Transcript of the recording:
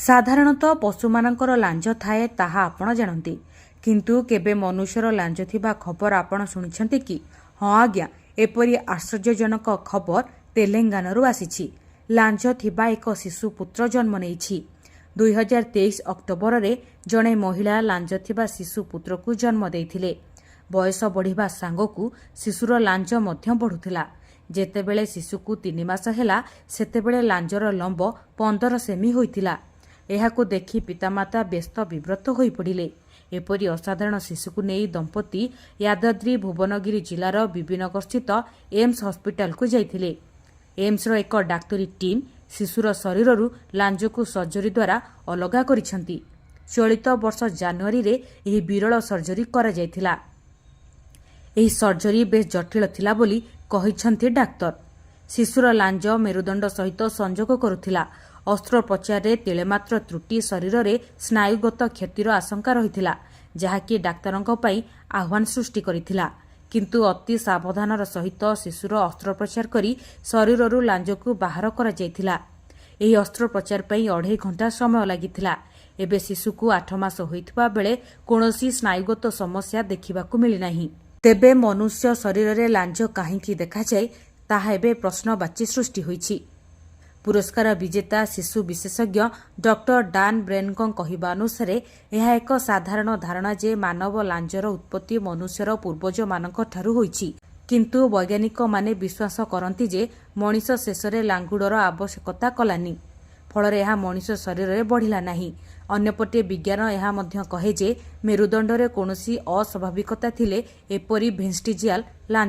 ସାଧାରଣତଃ ପଶୁମାନଙ୍କର ଲାଞ୍ଜ ଥାଏ, ତାହା ଆପଣ ଜାଣନ୍ତି। କିନ୍ତୁ କେବେ ମନୁଷ୍ୟର ଲାଞ୍ଜ ଥିବା ଖବର ଆପଣ ଶୁଣିଛନ୍ତି କି? ହଁ ଆଜ୍ଞା, ଏପରି ଆଶ୍ଚର୍ଯ୍ୟଜନକ ଖବର ତେଲେଙ୍ଗାନାରୁ ଆସିଛି। ଲାଞ୍ଜ ଥିବା ଏକ ଶିଶୁ ପୁତ୍ର ଜନ୍ମ ନେଇଛି। 2023 ଅକ୍ଟୋବରରେ ଜଣେ ମହିଳା ଲାଞ୍ଜ ଥିବା ଶିଶୁ ପୁତ୍ରକୁ ଜନ୍ମ ଦେଇଥିଲେ। ବୟସ ବଢ଼ିବା ସାଙ୍ଗକୁ ଶିଶୁର ଲାଞ୍ଜ ମଧ୍ୟ ବଢ଼ୁଥିଲା। ଯେତେବେଳେ ଶିଶୁକୁ 3 ମାସ ହେଲା, ସେତେବେଳେ ଲାଞ୍ଜର ଲମ୍ବ 15 ସେମି ହୋଇଥିଲା। ଏହାକୁ ଦେଖି ପିତାମାତା ବ୍ୟସ୍ତ ବିବ୍ରତ ହୋଇପଡ଼ିଲେ। ଏପରି ଅସାଧାରଣ ଶିଶୁକୁ ନେଇ ଦମ୍ପତି ୟାଦାଦ୍ରି ଭୁବନଗିରି ଜିଲ୍ଲାର ବିବିନଗରସ୍ଥିତ ଏମ୍ସ ହସ୍ପିଟାଲକୁ ଯାଇଥିଲେ। ଏମ୍ସର ଏକ ଡାକ୍ତରୀ ଟିମ୍ ଶିଶୁର ଶରୀରରୁ ଲାଞ୍ଜକୁ ସର୍ଜରୀ ଦ୍ୱାରା ଅଲଗା କରିଛନ୍ତି। ଚଳିତ ବର୍ଷ ଜାନୁଆରୀରେ ଏହି ବିରଳ ସର୍ଜରୀ କରାଯାଇଥିଲା। ଏହି ସର୍ଜରୀ ବେଶ୍ ଜଟିଳ ଥିଲା ବୋଲି କହିଛନ୍ତି ଡାକ୍ତର। ଶିଶୁର ଲାଞ୍ଜ ମେରୁଦଣ୍ଡ ସହିତ ସଂଯୋଗ କରୁଥିଲା। ଅସ୍ତ୍ରୋପଚାରରେ ତିଳେମାତ୍ର ତ୍ରୁଟି ଶରୀରରେ ସ୍ନାୟୁଗତ କ୍ଷତିର ଆଶଙ୍କା ରହିଥିଲା, ଯାହାକି ଡାକ୍ତରଙ୍କ ପାଇଁ ଆହ୍ୱାନ ସୃଷ୍ଟି କରିଥିଲା। କିନ୍ତୁ ଅତି ସାବଧାନର ସହିତ ଶିଶୁର ଅସ୍ତ୍ରୋପଚାର କରି ଶରୀରରୁ ଲାଞ୍ଜକୁ ବାହାର କରାଯାଇଥିଲା। ଏହି ଅସ୍ତ୍ରୋପଚାର ପାଇଁ ଅଢ଼େଇ ଘଣ୍ଟା ସମୟ ଲାଗିଥିଲା। ଏବେ ଶିଶୁକୁ 8 ମାସ ହୋଇଥିବା ବେଳେ କୌଣସି ସ୍ନାୟୁଗତ ସମସ୍ୟା ଦେଖିବାକୁ ମିଳିନାହିଁ। ତେବେ ମନୁଷ୍ୟ ଶରୀରରେ ଲାଞ୍ଜ କାହିଁକି ଦେଖାଯାଏ, ତାହା ଏବେ ପ୍ରଶ୍ନବାଚୀ ସୃଷ୍ଟି ହୋଇଛି। ପୁରସ୍କାର ବିଜେତା ଶିଶୁ ବିଶେଷଜ୍ଞ ଡକ୍ଟର ଡାନ୍ ବ୍ରେନଙ୍କ କହିବା ଅନୁସାରେ, ଏହା ଏକ ସାଧାରଣ ଧାରଣା ଯେ ମାନବ ଲାଞ୍ଜର ଉତ୍ପତ୍ତି ମନୁଷ୍ୟର ପୂର୍ବଜମାନଙ୍କଠାରୁ ହୋଇଛି। କିନ୍ତୁ ବୈଜ୍ଞାନିକମାନେ ବିଶ୍ୱାସ କରନ୍ତି ଯେ ମଣିଷ ଶେଷରେ ଲାଙ୍ଗୁଡ଼ର ଆବଶ୍ୟକତା କଲାନି, ଫଳରେ ଏହା ମଣିଷ ଶରୀରରେ ବଢ଼ିଲା ନାହିଁ। ଅନ୍ୟପଟେ ବିଜ୍ଞାନ ଏହା ମଧ୍ୟ କହେ ଯେ ମେରୁଦଣ୍ଡରେ କୌଣସି ଅସ୍ୱାଭାବିକତା ଥିଲେ ଏପରି ଭେଷ୍ଟିଜିଆଲ ଲାଞ୍ଜ